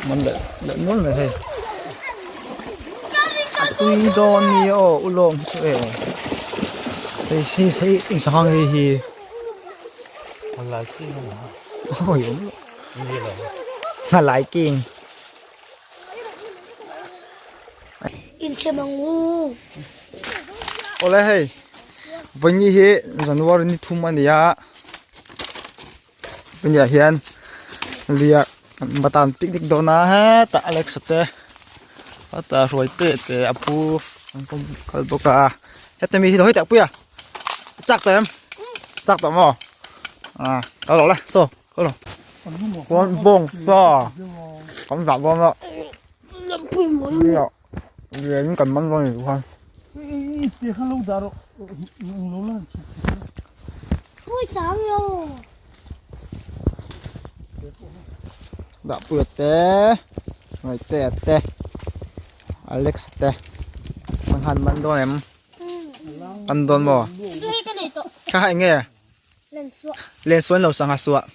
Man leh leh nual mai hei. A tui dawn ni aw ulawng hi chu e. Hei hei hei eng sangha nge hi. Awi awm lo. Nghalai king. Inchhe mang u. Awle hei vawiin hi January ni thum a ni a tuniah hian lia bata an picnic dawn a hetah Alex a te hetah hruai te te a pu an kawm kal bawk a heta mi hi lo hei pui a chak tawh em chak tawh maw ah kal rawh le saw kal rawh khuan bawng sa kan zah dawn a lian in kan man dawn a ni khuan dah pui a te ngaihte a te Alex te an han man dawn em an dawn maw kha kha eng nge Len suan lo sangha suah.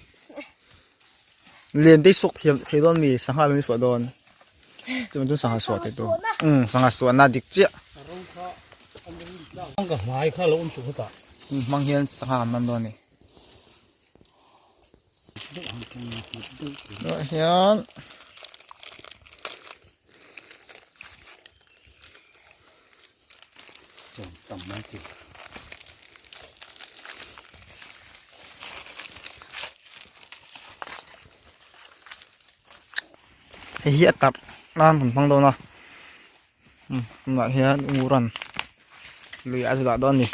Len te suak thiam thei dawn mi sangha lo in suah dawn. Chuan chu sangha suah te tu. Um sangha suah na dik chiah. Ka hmai kha lo um su khata. Um hmang hian sangha an man dawn ni. Hian Hei hi a tarh nan kan hmang dawn a tunah hian ur an lui a zu dah dawn a ni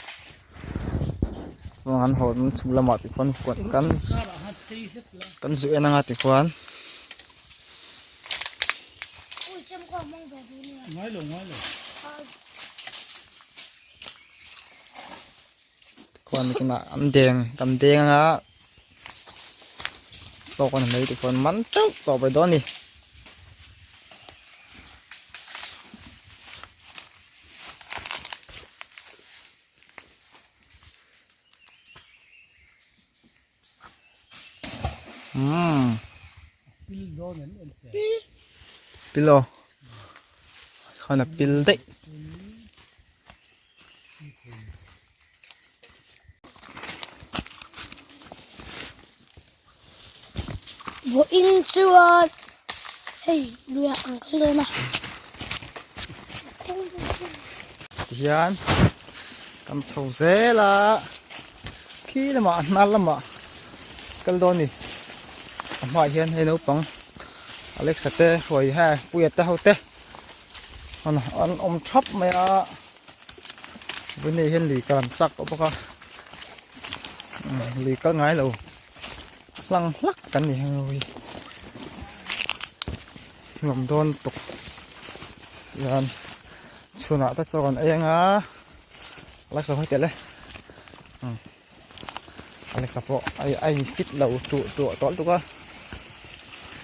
chuan an haw chhuk lamah te khuan kan kan zu en anga tikhuan. Khuan kinah an deng kan deng anga tawk a ni mai tikhuan man teuh tawh mai dawn a ni. Umm pil aw khan a pil daih vawiin chuan hei luiah an kal dawn a. Tihian kan chho zel a khi lamah a hnar lamah kal dawn a ni a hmaah hian hei naupang Alexa te hruai he Puia te ho te an awm thap mai a vawiin hian lui kal an chak tawh bawk a lui kal ngai lo hlang hlak kan ni heng hi nuam dawn tuk hian chhunah te chaw kan ei anga Alexa hawi tel e Alexa pawh a in fit lo tuah tuah tawh lutuk a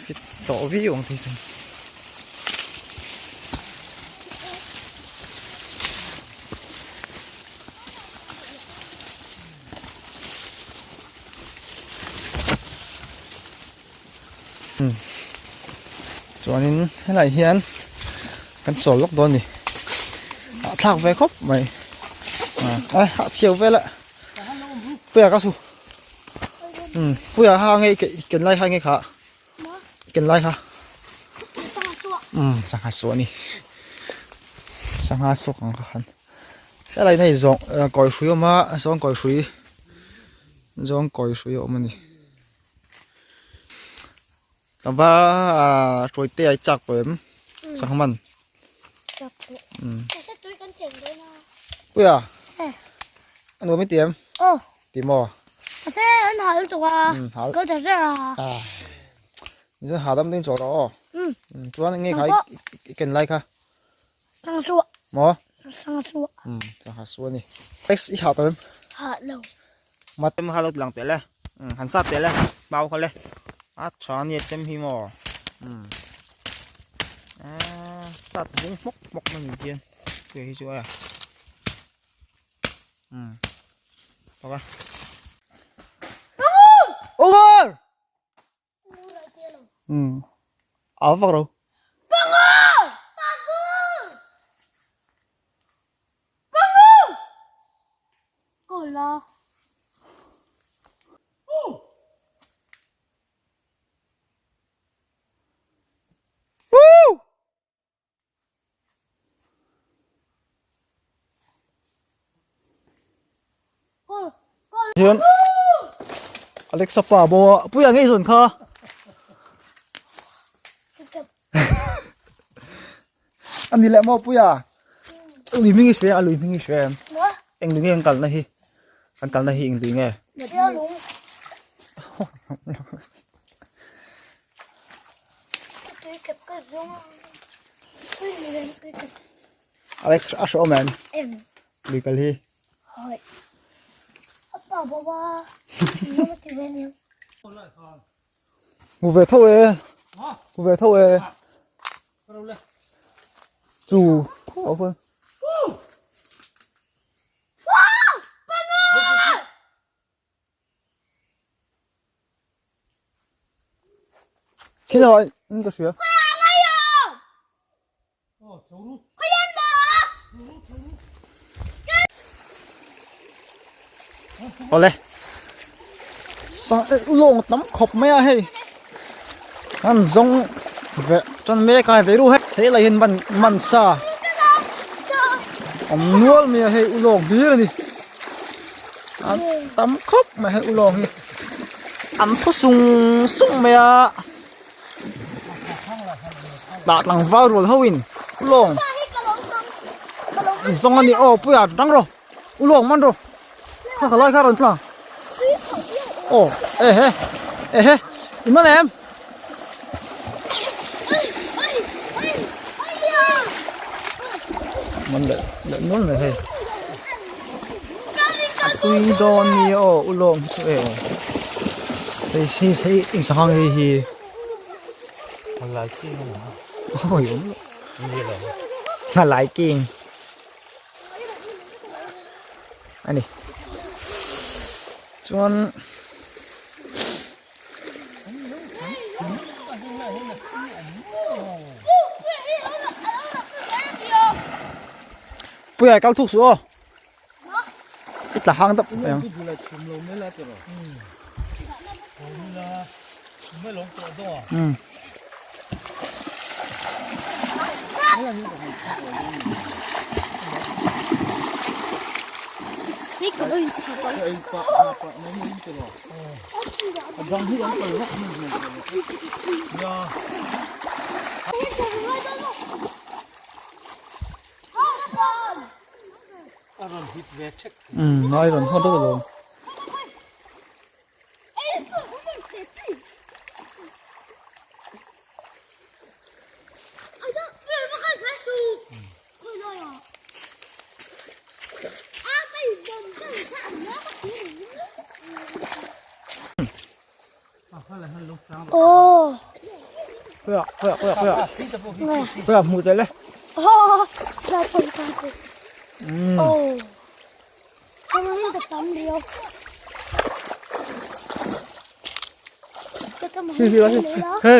fit tawh viau ang phei chuan. Chuanin helaiah hian kan chawl lawk dawn a ni a thlak ve khawp mai a a chhiau vel a puia ka su puia ha nge ken lai kha nge kha ken lai kha sangha suah a ni sangha suak ang kha khan helai hian hei zawng kawi hrui a awm a zawng kawi hrui zawng kawi hrui a awm a ni. Tlangval ah hruai te ai chak pawh em sangha man Chak pawh. Tui kan cheng dawn a. Puia. A nuam i ti em? Aw. Ti maw? Mahse an hal tuk a. Kal tha hreh a. Ni chuan hahdam deuhin chawh rawh aw. Chuan enge kha i ken lai kha? Sangha suah. Maw? Sangha suah. Sangha suah a ni. X i hah tawh em? Hah lo. Matem kha lo ti lang teh le. Han sat teh le. Mau kha le. A tha a nia chem hi maw. Sat vung hmawk hmawk mai ni hian. Tui hi chu a. Tawk a. Ungor! Au vak ro. Pangu! Pangu! Pangu! Kola. Woo! Hian Alexa pa bo puia ngei zawn kha ani leh maw puia lui hming i hria a lui hming i hria em eng lui nge an kalna hi an kalna hi eng lui nge Alex a hre awm em? Em. Lui kal hi. Hoi. Apa baba. Mu ve tho e. Mu ve tho e. Chu. Khaw khuan. Khi nào anh có sửa? Awle lawng tam khawp mai a hei an zawng ve tan mek a ve ru hei he lai hian man man sa awm nual mai a hei ulawng hlir a ni. An tam khawp mai hei ulawng hi an thaw sung sung mai a tah tlangval rual ho in ulawng zawng a ni aw puia tang rawh ulawng man rawh kha kha lai kha rawn tla aw e he e he i man em man leh leh nual mai hei a tui dawn ni aw ulawng hi chu e hei hi hei eng sangha nge hi awi awm lo nghalai king a ni chuan. Puia kal thuk suh aw. I tla hang dap mai ang. Um. Um ngai rawn hawt deuh alawm. Khawiah hmuh tel e. Hei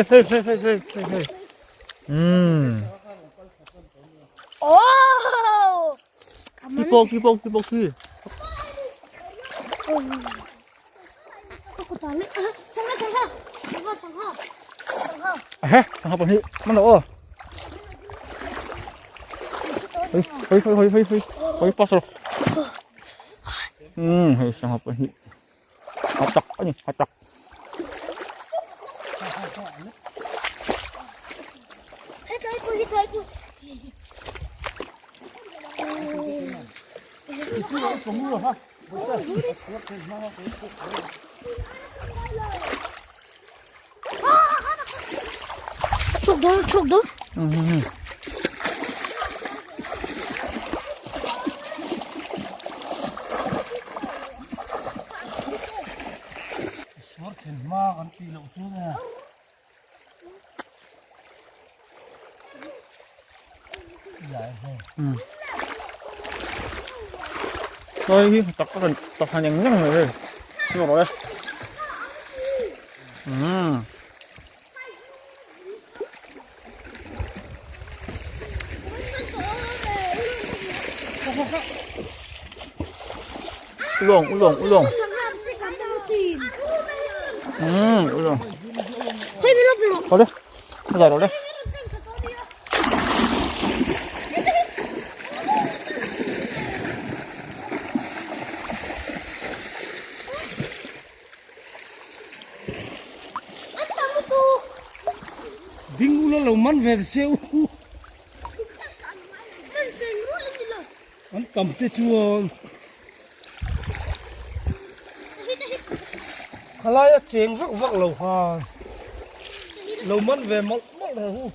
hei hei hei hei hei hei. Umm. Ki pawk ki pawk ki pawk ki. He, sangha pahnih man lo aw. Hei hei hei hei hei hei hei pass rawh. Umm hei sangha pahnih. A tak a ni a tak. Chhuk dawn chhuk dawn. Um. Tôi hi tak kan tak han yang yang mai hei chhuak rawh e umm. Ulawng ulawng ulawng. Umm ulawng. Awle a zai rawh le. Ding ula lo man ve ta che u. An tam te chuan khalai a cheng vak vak lo khan lo man ve mawlh mawlh rawh u.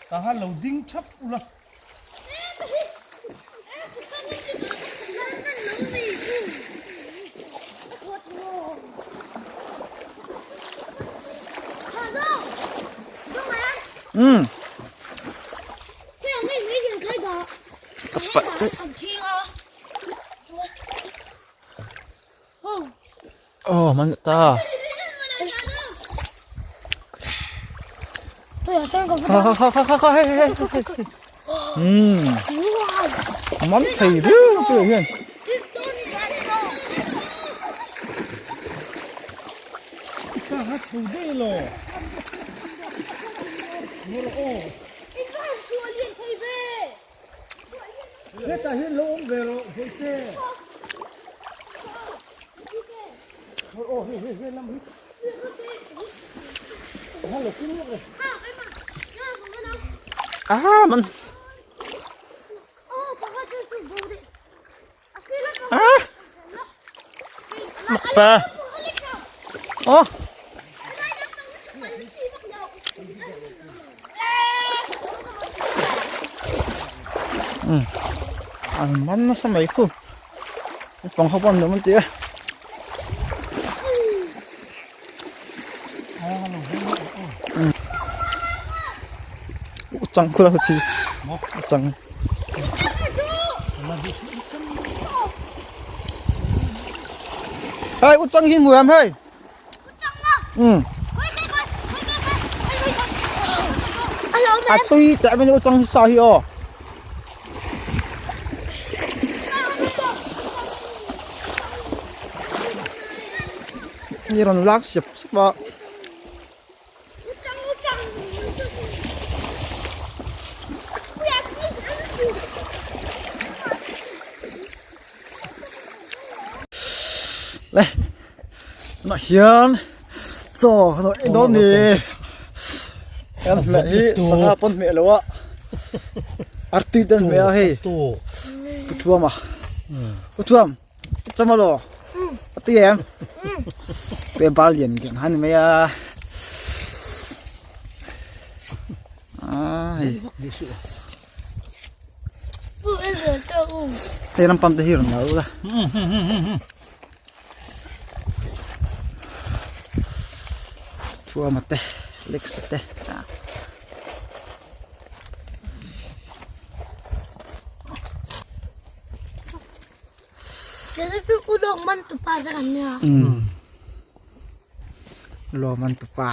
Tah khan lo ding thap ula. Umm. Aw man ta. Kha kha kha kha kha kha hei hei hei hei. Umm. Man thei viau te hian. Ta ha chho dei lo. Hetah hian lo awm ve rawh Hawihte. Aw hei hei hei lam hi. Ha lo kum lawk e. Ah man. Ah. Mak fa. Oh. Um. An man nasa mai khu. Pang ho pawh an nuam an ti a. Chang khur a thi chang hei u chang hi hmu em hei um a tui teh mai u chang hi sa hi aw Ni rawn lak sep sep a. Le tunah hian chaw ka lo ei dawn ni kan hmeh hi sangha pawn hmeh lo a artui te an hmeh a hei Puthuama Puthuam. Chama lo a tui em pe bal lian lian han mai a ai hei ram pam te hi rawn la ula thuama te Alexa te Lawm man tupa.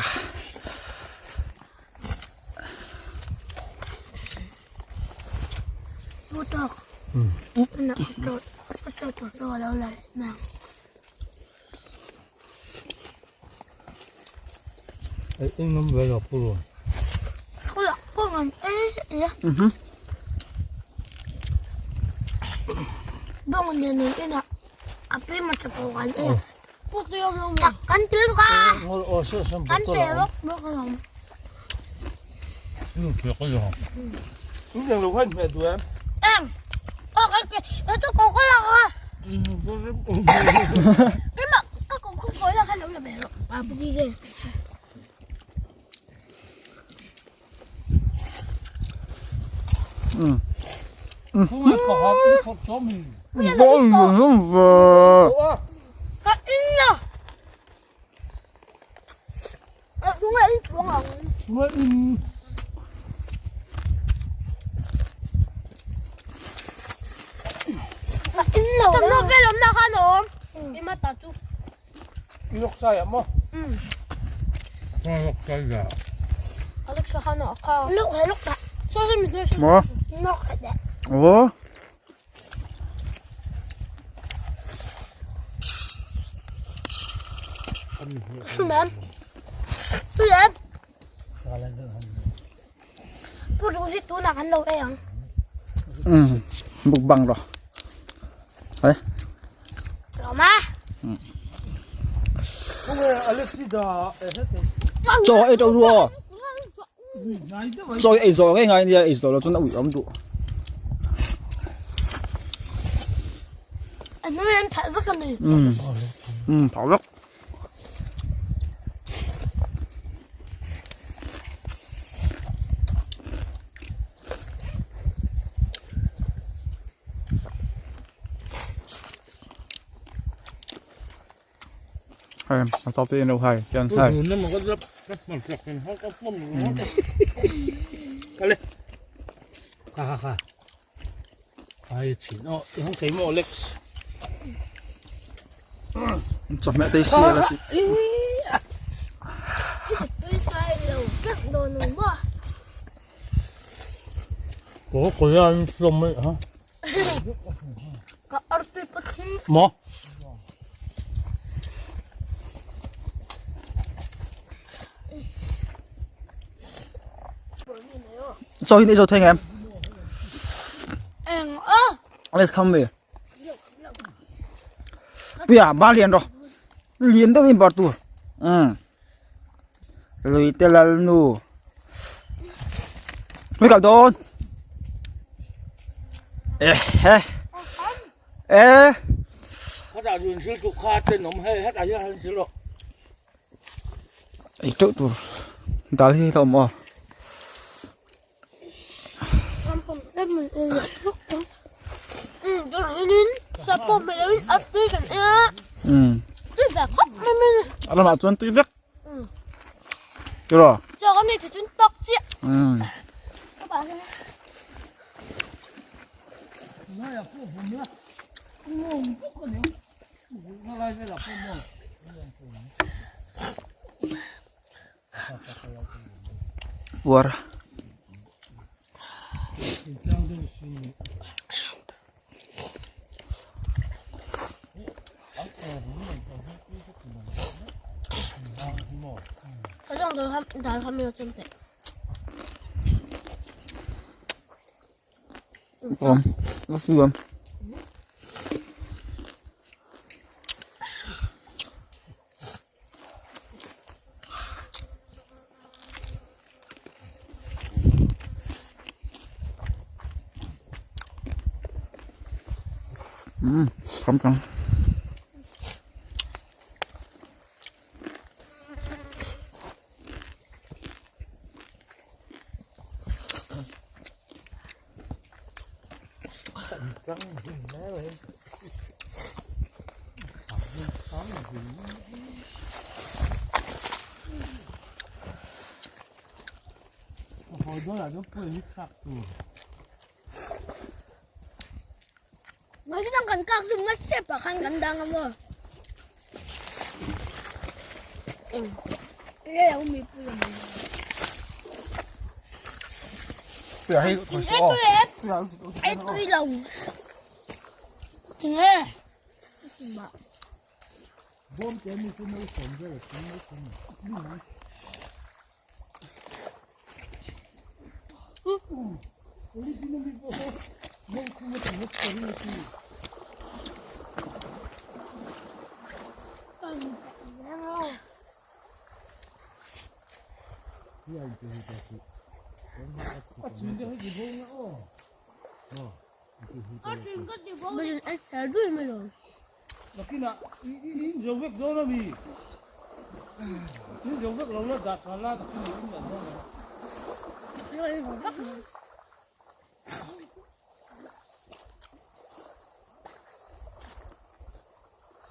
Maw? Aw. Ma'am. Ma'am. Pu hi tunah kan lo ei ang. Um, mukbang ro. Hey. Roma. Chaw ei to ruo. Chaw ei zo ngai ngai nia ei zo lo chuan a ui awm duh. An hming an phah vek a ni. Um. Um, phah vek. Hei, a tawp te in lo hai, hian hai. Kale. Ha ha ha. Ai chin o, i hong thei mo Alex. Chawhmeh te si la si. Tui sai lo tlat dawn lo maw. Ko ko yan slom mai ha. Ka artui pathum. Maw? Chaw hi na i zo thei ngem? Eng a. Let's come me. Puia ba lian ro. Lian deuh in bar tur. Um. Lui te lal nu. Mai kal dawn. Eh he. Eh. Khatah zun sil tuk kha ten awm hei hetah hian han sil rawh. Ei teuh tur dal hi hlauh maw. A lamah chuan tui vek. Tiraw? Um. Uar. Awm, a su awm. Um, kham kang. Nakinah i in zo vek dawn a mi? In zo vek lo la dah tha la nakinah in dah dawn a.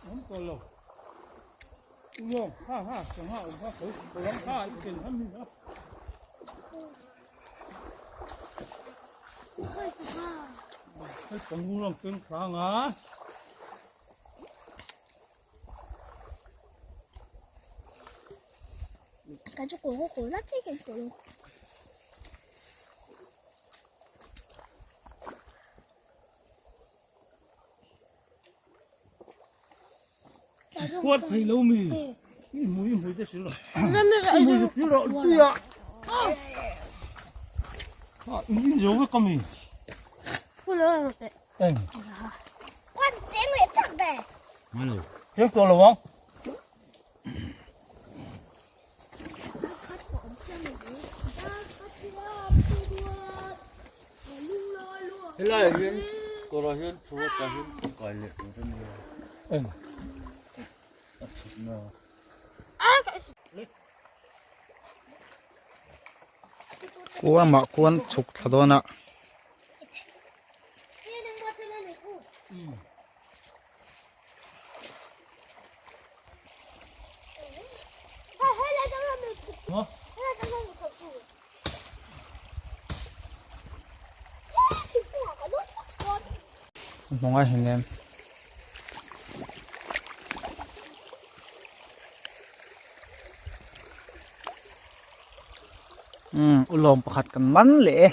Awm tawh lo. Ulawng ha ha sangha awm kha kho lam kha i ken ham hi a. Hei pangu lang keng hrang a. Huat thei lo mi. I hmui hmui te sil rawh. I hmui chu sil rawh tui a. A in in zo vek a mi. Eng. Cheng tawh lo ang. Helai ah hian kawrah hian chho a tah hian kai leh tur a nia. Eng. A chhukna. Kuamah khuan chhuk thla dawn a. Hmawng a hinem. Umm ulawm pakhat kan man leh e.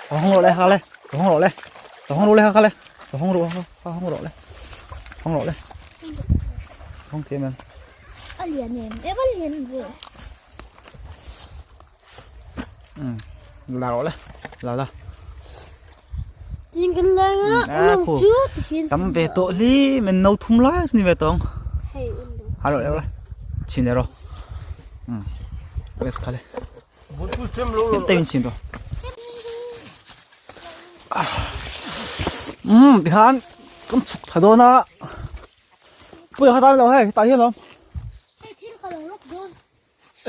Ka hawng rawh le ha le ka hawng rawh le ka hawng rawh le ha kha le ka hawng rawh ha hawng rawh le hawng rawh le hawng thiam em a lian em em a lian ve um la rawh le la la tin kan la nga chu tin tam ve tawh li men no thum lai ni ve tawng hei ha rawh le chin rawh um Alex kha le Tin chin rawh. Um tikhan kan chhuk thla dawn a. Pui kha tan lo hei tah hian lawm.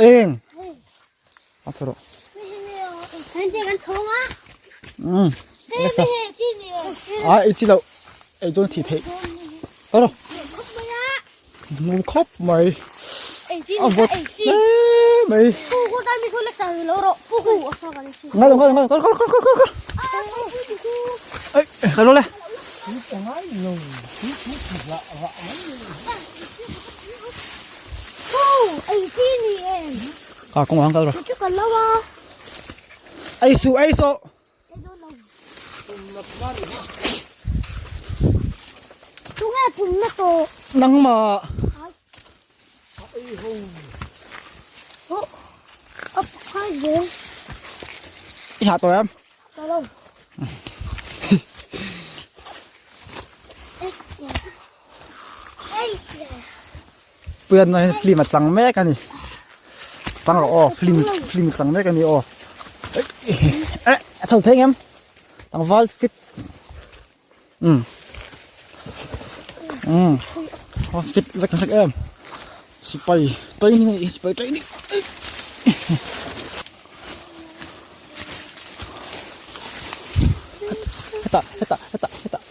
Eng. A chho rawh. Um. Alexa. A ei chi loh. Ei chuan thi theih. Ta rawh. Nung khawp mai. A vawt hle mai. Ngai lo ngai lo ngai lo kal kal kal kal kal. Ei kal lo le. À kawng ah kal rawh. Ei suh ei suh. Tunge pumna tawh? Nangmah. I hah tawh em? Tawh lo. Puian hi film a chang mek a ni tang rawh aw film film a chang mek a ni aw eh a chho thei ngem tlangval fit um um aw fit zak zak em sipai training a nih hi sipai training hetah hetah hetah hetah.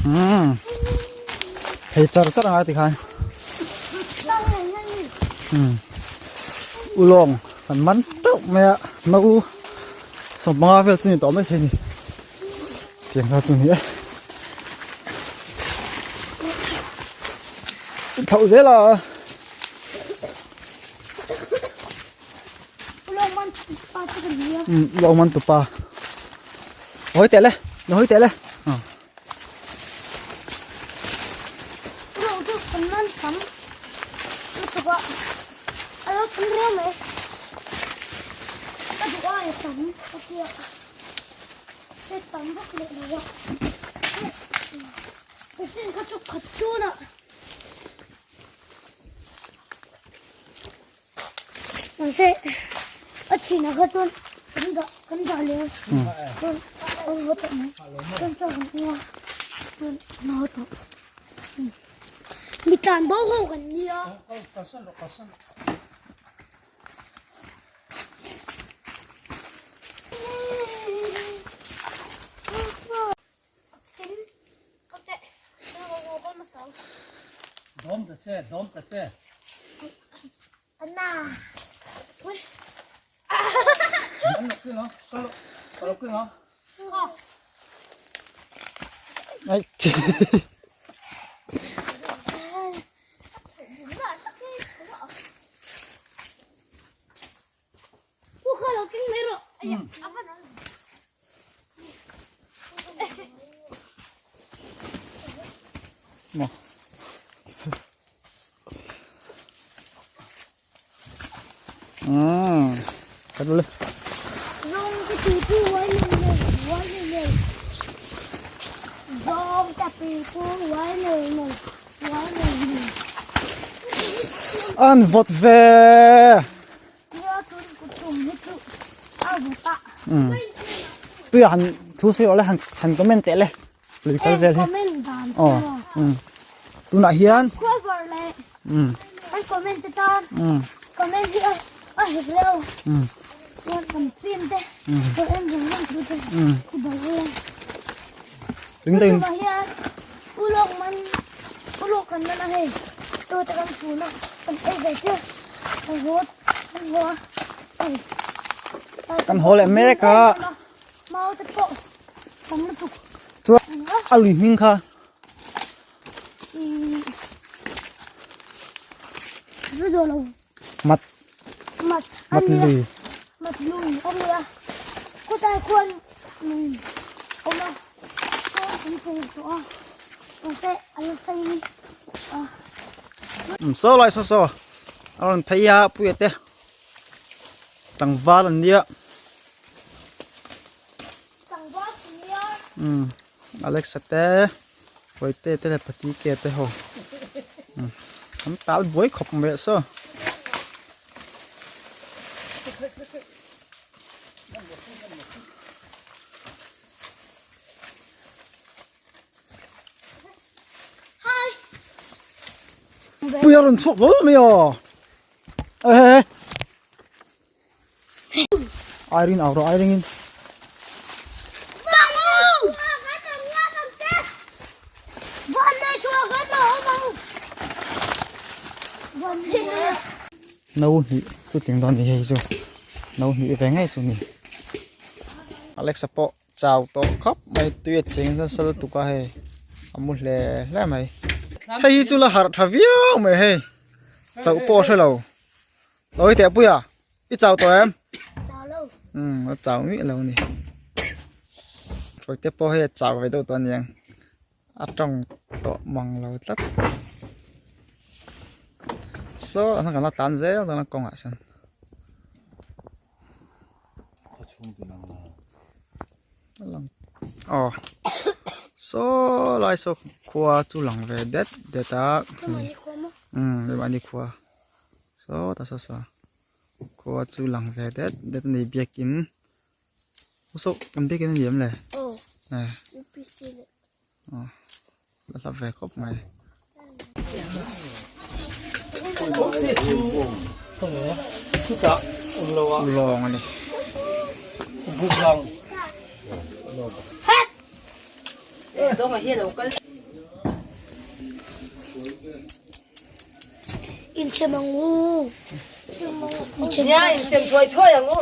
Umm hei char char a ngai tikhan umm ulawng kan man teuh mai a no sawmpanga vel chu ni tawh mai thei a ni tiang kha chu a ni e thlauh zel a. Ulawng man tupa hawi teh le hawi teh le. Mahse a thinah kha chuan kan dah kan dah leh a chuan a haw tawh mai chuan chaw kan ei a chuan an haw tawh mi tlan bo ho kan nia. Dawm ta che, dawm ta che. An lo keng a, ka lo ka lo keng a. Ai. Maw. Umm. Ka le. An vawt ve. Tui han thu sawi rawh le han han comment teh le lui kal vel hi aw um tunah hian um comment te tan comment hi a hek leo um chuan kan film te ko en reng reng thu te khu bal le ring takin hian ulawk man ulawk kan man a hei to te kan fun a kan ei ve te kan haw kan haw a hei Kan haw leh mek a. Mau te pawh tam lutuk. Chuan a lui hming kha. Mat Mat mat lui. Mat lui a nia. Khawtlai khuan lui awm a. Khaw kan chei tawh a. Mahse a la sei a. Saw lai saw saw a rawn phei a puia te. Tlangval an nia. Tlangval an nia. Umm Alexa te Ruaite te leh Patike te ho umm an tal buai khawp mai ah saw. Pui a rawn chhuak hlawl mai aw. Ê Irene au rawh Irene in. No hnih chu tling dawn ni hei chu no hnih ve ngei chu ni. Alexa pawh chau tawh khawp mai tui a cheng nasa lutuk a hei a mu hle hle mai. Hei hi chu la harh tha viau mai hei. Chauh pawh a hre lo. Lo i teh pui a? I chau tawh em? Chau lo. Umm a chau miah lo a ni. Hruaite pawh hei a chau ve deuh tawh a niang. A tawng tawh mang lo tlat. Saw a kan la tlan zel dawn a kawngah sawn. Aw saw lai saw khua chu lang ve det det a umm mahni khua saw ta saw saw khua chu lang ve det det a ni biakin saw kan biakin a ni em le aw la hla ve khawp mai. Lawng a ni. Inchhem ang u. Nia, inchhem thuai thuai ang u.